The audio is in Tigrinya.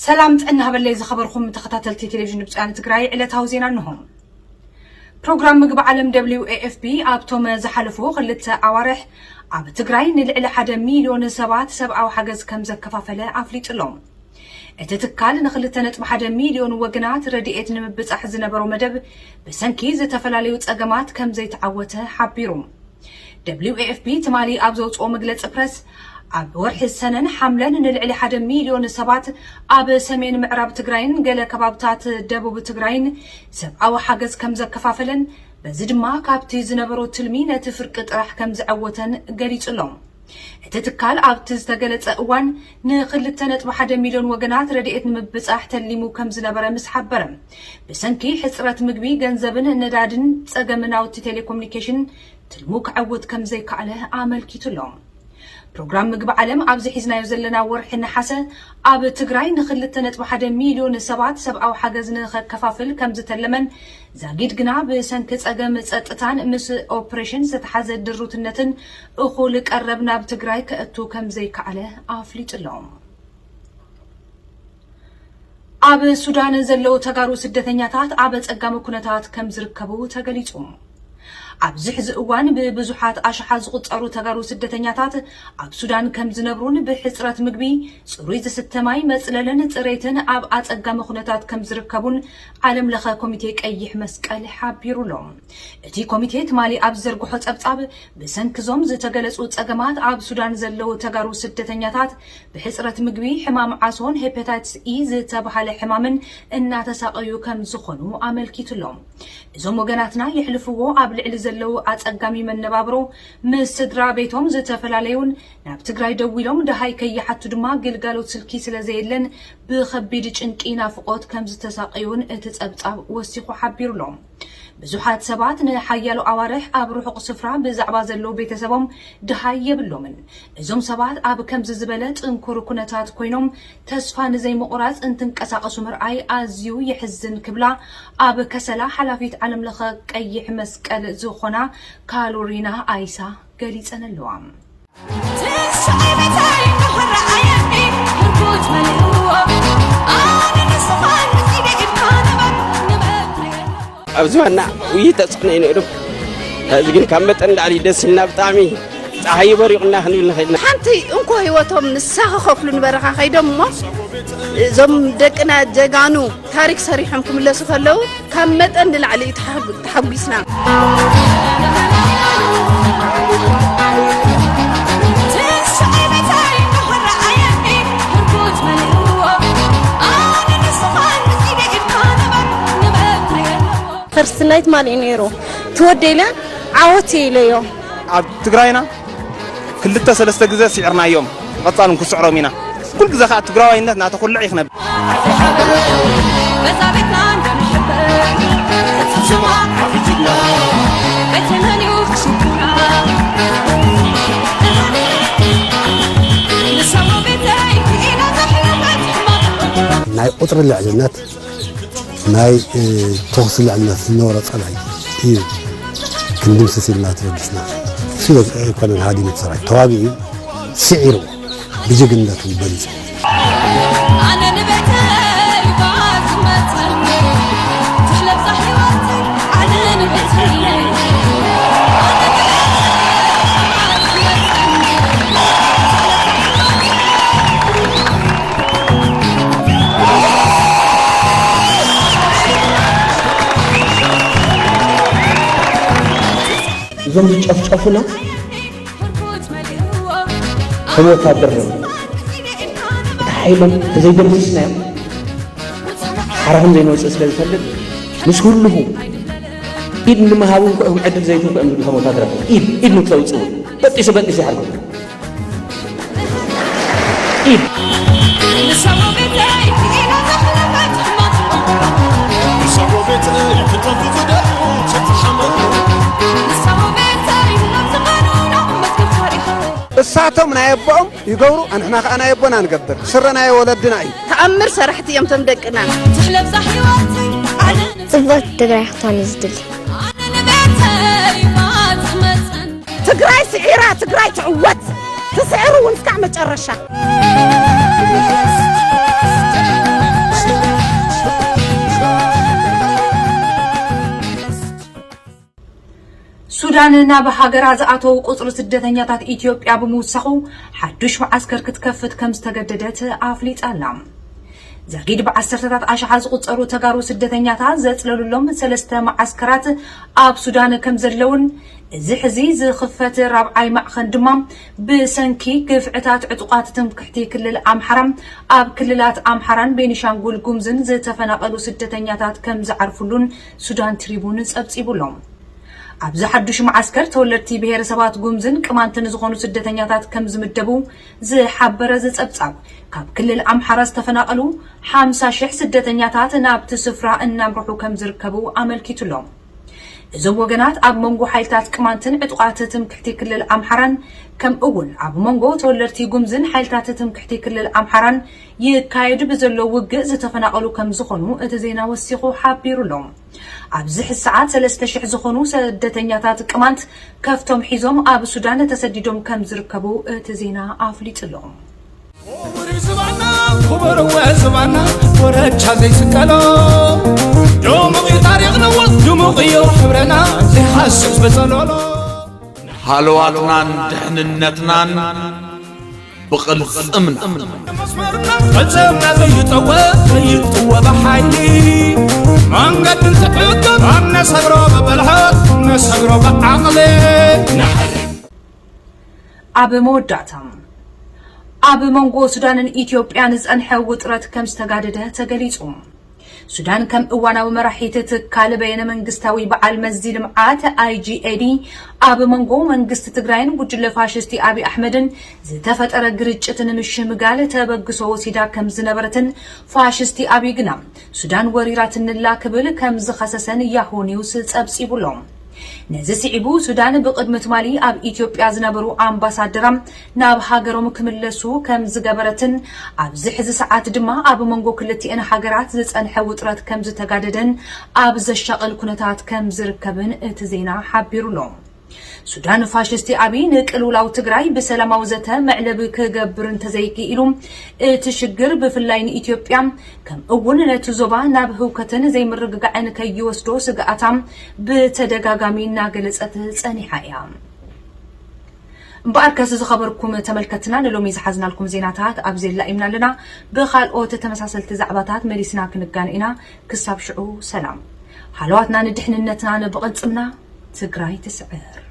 ሰላም ጥዕና ሃበለይ ዝኸበርኩም ተኸታተልቲ ቴሌቪዥን ድምፂ ወያነ ትግራይ፣ ዕለታዊ ዜና እንሆ። ፕሮግራም ምግቢ ዓለም ደብሊው ኤ ኤፍ ፒ ኣብቶም ዝሓለፉ ክልተ ኣዋርሕ ኣብ ትግራይ ንልዕሊ ሓደ ሚልዮን ሰባት ሰብኣዊ ሓገዝ ከም ዘከፋፈለ ኣፍሊጡ ኣሎ። እቲ ትካል ንክልተ ነጥቢ ሓደ ሚልዮን ወገናት ረድኤት ንምብጻሕ ዝነበሮ መደብ ብሰንኪ ዝተፈላለዩ ጸገማት ከም ዘይተዓወተ ሓቢሩ። ደብሊው ኤ ኤፍ ፒ ትማሊ ኣብ ዘውጽኦ መግለጺ ፕረስ፣ ኣብ ወርሒ ሰነን ሓምለን ንልዕሊ ሓደ ሚልዮን ሰባት ኣብ ሰሜን ምዕራብ ትግራይን ገለ ከባብታት ደቡብ ትግራይን ሰብኣዊ ሓገዝ ከም ዘከፋፈለን፣ በዚ ድማ ካብቲ ዝነበሮ ትልሚ ነቲ ፍርቂ ጥራሕ ከም ዝዐወተን ገሊጹ ኣሎ። እቲ ትካል ኣብቲ ዝተገለጸ እዋን ንክልተ ነጥቢ ሓደ ሚልዮን ወገናት ረድኤት ንምብጻሕ ተሊሙ ከም ዝነበረ ምስ ሓበረ፣ ብሰንኪ ሕጽረት ምግቢ፣ ገንዘብን ነዳድን ጸገም ናውቲ ቴሌኮሙኒኬሽን ትልሙ ክዕውት ከም ዘይከኣለ ኣመልኪቱ ኣሎ። ፕሮግራም ምግቢ ዓለም ኣብዚ ሒዝናዮ ዘለና ወርሒ ነሓሰ ኣብ ትግራይ ንክልተ ነጥቢ ሓደ ሚልዮን ሰባት ሰብኣዊ ሓገዝ ንኸከፋፍል ከም ዝተለመን፣ ዛጊድ ግና ብሰንኪ ጸገም ጸጥታን ምስ ኦፕሬሽን ዝተሓዘ ድሩትነትን እኹል ቀረብ ናብ ትግራይ ከእቱ ከም ዘይከኣለ ኣፍሊጡ ኣሎ። ኣብ ሱዳን ዘለዉ ተጋሩ ስደተኛታት ኣብ ኣጸጋሚ ኩነታት ከም ዝርከቡ ተገሊጹ። ኣብዚ ሕዚ እዋን ብብዙሓት ኣሽሓት ዝቑጸሩ ተጋሩ ስደተኛታት ኣብ ሱዳን ከም ዝነብሩን ብሕጽረት ምግቢ፣ ጽሩይ ዝስተ ማይ፣ መጽለልን ጽሬትን ኣብ ኣጸጋሚ ኩነታት ከም ዝርከቡን ዓለም ለኸ ኮሚቴ ቀይሕ መስቀል ሓቢሩ ኣሎ። እቲ ኮሚቴ ትማሊ ኣብ ዝዘርግሖ ጸብጻብ፣ ብሰንኪ እዞም ዝተገለጹ ጸገማት ኣብ ሱዳን ዘለዉ ተጋሩ ስደተኛታት ብሕጽረት ምግቢ፣ ሕማም ዓሶን ሄፓታይትስ ኢ ዝተባህለ ሕማምን እናተሳቐዩ ከም ዝኾኑ ኣመልኪቱ ኣሎ። እዞም ወገናትና የሕልፍዎ ኣብ ልዕሊ ዘለዉ ኣጸጋሚ መነባብሮ ምስ ስድራ ቤቶም ዝተፈላለዩን ናብ ትግራይ ደዊሎም ደሃይ ከይሓቱ ድማ ግልጋሎት ስልኪ ስለ ዘየለን ብኸቢድ ጭንቂ ናፍቖት ከም ዝተሳቐዩን እቲ ጸብጻብ ወሲኹ ሓቢሩ ኣሎ። ብዙሓት ሰባት ንሓያሎ ኣዋርሕ ኣብ ርሑቕ ስፍራ ብዛዕባ ዘለዉ ቤተሰቦም ደሃይ የብሎምን። እዞም ሰባት ኣብ ከምዚ ዝበለ ጽንኩር ኩነታት ኮይኖም ተስፋ ንዘይምቑራጽ እንትንቀሳቐሱ ምርኣይ ኣዝዩ የሕዝን ክብላ ኣብ ከሰላ ሓላፊት ዓለም ለኸ ቀይሕ መስቀል ዝኾና ካሎሪና ኣይሳ ገሊጸን ኣለዋ። ኣብዚ ዋና ውይይት ተጽዕኖ እዩ ነይሩ። ሕዚ ግን ካብ መጠን ላዕሊ ደስ ኢልና ብጣዕሚ ጸሓይ በሪቑና ክንብል ንኽእል ኢና። ሓንቲ እንኮ ህይወቶም ንሳ ክኸፍሉ ንበረኻ ከይዶም እሞ እዞም ደቅና ጀጋኑ ታሪክ ሰሪሖም ክምለሱ ከለዉ ካብ መጠን ንላዕሊ እዩ ተሓጉ-፣ ተሓጒስና። ፈርስት ናይት ማን እዩ ነይሩ? ትወደይ ኢለ ዓወት እየ ኢለዮ። ኣብ ትግራይና ክልተ ሰለስተ ግዜ ስዒርናዮም፣ ብቐጻል እውን ክስዕሮም ኢና። ኩሉ ግዜ ከኣ ትግራዋይነት እናተኹልዕ እዩ ክነብር። ናይ ቁጽሪ ልዕልነት፣ ናይ፣ እ፣ ተኹሲ ልዕልነት ዝነበሮ ጸላኢ እዩ ክንድምስስ ኢልና ተበጊስና። እሱ ኣይኮነን ሃዲሙ እቲ ሰራዊት፣ ተዋጊኡ፣ ስዒሩ፣ ብጅግንነቱ በሊጹ። ኣነ ንቤተይ ባዝመጸኒ፣ ትለብሳ ህይወተይ፣ ኣነ ንቤተይ፣ ኣነ ንቤተይ ባዝመጸኒ። እዞም ዝጨፍጨፉና ከም ወታደር እዮም። እቲ ሓይሎም ተዘይደምሲስናዮም ሓራኹም ዘይንወፅእ ስለ ዝፈልጥ ምስ ህልኹ ኢድ ንምሃብ እንኳ እዮም ዕድል ዘይትንኩ እዮም ዝብሉ። ከም ወታደር ኢድ ኢድ ንክተውፅኡ በጢሱ በጢሱ ይሓርኩም። ኢድ እሳቶም ናይ ኣቦኦም ይገብሩ፣ ኣንሕና ከኣ ናይ ኣቦና ንገብር። ስረ ናይ ወለድና እዩ። ተኣምር ሰራሕቲ እዮም ቶም ደቅና። ጽብቕቲ ትግራይ ክትኮን እዩ ዝድሊ። ትግራይ ስዒራ፣ ትግራይ ትዕወት። ትስዕር እውን እስካዕ መጨረሻ። ሱዳን ናብ ሃገራ ዝኣተዉ ቁጽሪ ስደተኛታት ኢትዮጵያ ብምውሳኹ ሓዱሽ መዓስከር ክትከፍት ከም ዝተገደደት ኣፍሊጣ ኣላ። ዛጊድ ብዓሰርተታት ኣሽሓት ዝቑጸሩ ተጋሩ ስደተኛታት ዘጽለሉሎም ሰለስተ መዓስከራት ኣብ ሱዳን ከም ዘለውን፣ እዚ ሕዚ ዝኽፈት ራብዓይ ማዕኸን ድማ ብሰንኪ ግፍዕታት ዕጡቓት ትምክሕቲ ክልል ኣምሓራ ኣብ ክልላት ኣምሓራን ቤኒሻንጉል ጉምዝን ዝተፈናቐሉ ስደተኛታት ከም ዝዓርፉሉን ሱዳን ትሪቡን ጸብጺቡሎም። ኣብዚ ሓዱሽ መዓስከር ተወለድቲ ብሄረሰባት ጉምዝን ቅማንትን ዝኾኑ ስደተኛታት ከም ዝምደቡ ዝሓበረ እዚ ጸብጻብ፣ ካብ ክልል ኣምሓራ ዝተፈናቐሉ ሓምሳ ሽሕ ስደተኛታት ናብቲ ስፍራ እናምርሑ ከም ዝርከቡ ኣመልኪቱሎም። እዞም ወገናት ኣብ መንጎ ሓይልታት ቅማንትን ዕጡቓት ትምክሕቲ ክልል ኣምሓራን፣ ከምኡ እውን ኣብ መንጎ ተወለድቲ ጉምዝን ሓይልታት ትምክሕቲ ክልል ኣምሓራን ይካየድ ብዘሎ ውግእ ዝተፈናቐሉ ከም ዝኾኑ እቲ ዜና ወሲኹ ሓቢሩ ኣሎ። ኣብዚ ሕዚ ሰዓት ሰለስተ ሽሕ ዝኾኑ ስደተኛታት ቅማንት ከፍቶም ሒዞም ኣብ ሱዳን ተሰዲዶም ከም ዝርከቡ እቲ ዜና ኣፍሊጡ ኣሎ። ክቡር ዝባና ክቡር ወ ዝባና ወረቻ ዘይስቀሎ ድሙቕ እዩ ታሪኽና ድሙቕ እዩ ሕብረና ዘይሓስብ በጸሎሎ ሃለዋትናን ድሕንነትናን ብቕልጽምና መስመርና ቅልጽምና ዘይጠወ ዘይጥወ ብሓይሊ መንገዲ እንትሕግር ነሰግሮ ብብልሓት ነሰግሮ ብዓቕሊ ኣብ መወዳእታ፣ ኣብ መንጎ ሱዳንን ኢትዮጵያን ዝጸንሐ ውጥረት ከም ዝተጋደደ ተገሊጹ። ሱዳን ከም እዋናዊ መራሒት ትካል በየነ መንግስታዊ በዓል መዚ ልምዓት ኣይጂኤዲ ኣብ መንጎ መንግስቲ ትግራይን ጉጅለ ፋሽስቲ ኣብይ ኣሕመድን ዝተፈጠረ ግርጭት ንምሽምጋል ተበግሶ ወሲዳ ከም ዝነበረትን ፋሽስቲ ኣብይ ግና ሱዳን ወሪራትንላ ክብል ከም ዝኸሰሰን ያሆ ኒውስ ጸብጺቡሎም። ነዚ ስዒቡ ሱዳን ብቕድሚ ትማሊ ኣብ ኢትዮጵያ ዝነበሩ ኣምባሳደራ ናብ ሃገሮም ክምለሱ ከም ዝገበረትን ኣብዚ ሕዚ ሰዓት ድማ ኣብ መንጎ ክልቲአን ሃገራት ዝጸንሐ ውጥረት ከም ዝተጋደደን ኣብ ዘሻቕል ኩነታት ከም ዝርከብን እቲ ዜና ሓቢሩሎ። ሱዳን ፋሽስቲ ኣብይ ንቅልውላው ትግራይ ብሰላማዊ ዘተ መዕለቢ ክገብር እንተዘይክኢሉ እቲ ሽግር ብፍላይ ንኢትዮጵያ ከም እውን ነቲ ዞባ ናብ ህውከትን ዘይምርግጋዕን ከይወስዶ ስግኣታ ብተደጋጋሚ እናገለጸት ጸኒሓ እያ። እምበኣርከስ ዝኸበርኩም ተመልከትና ንሎሚ ዝሓዝናልኩም ዜናታት ኣብዚ የላኢምና ኣለና። ብኻልኦት ተመሳሰልቲ ዛዕባታት መሊስና ክንጋን ኢና። ክሳብ ሽዑ ሰላም። ሃለዋትና ንድሕንነትና ንብቕልጽምና። ትግራይ ትስዕር።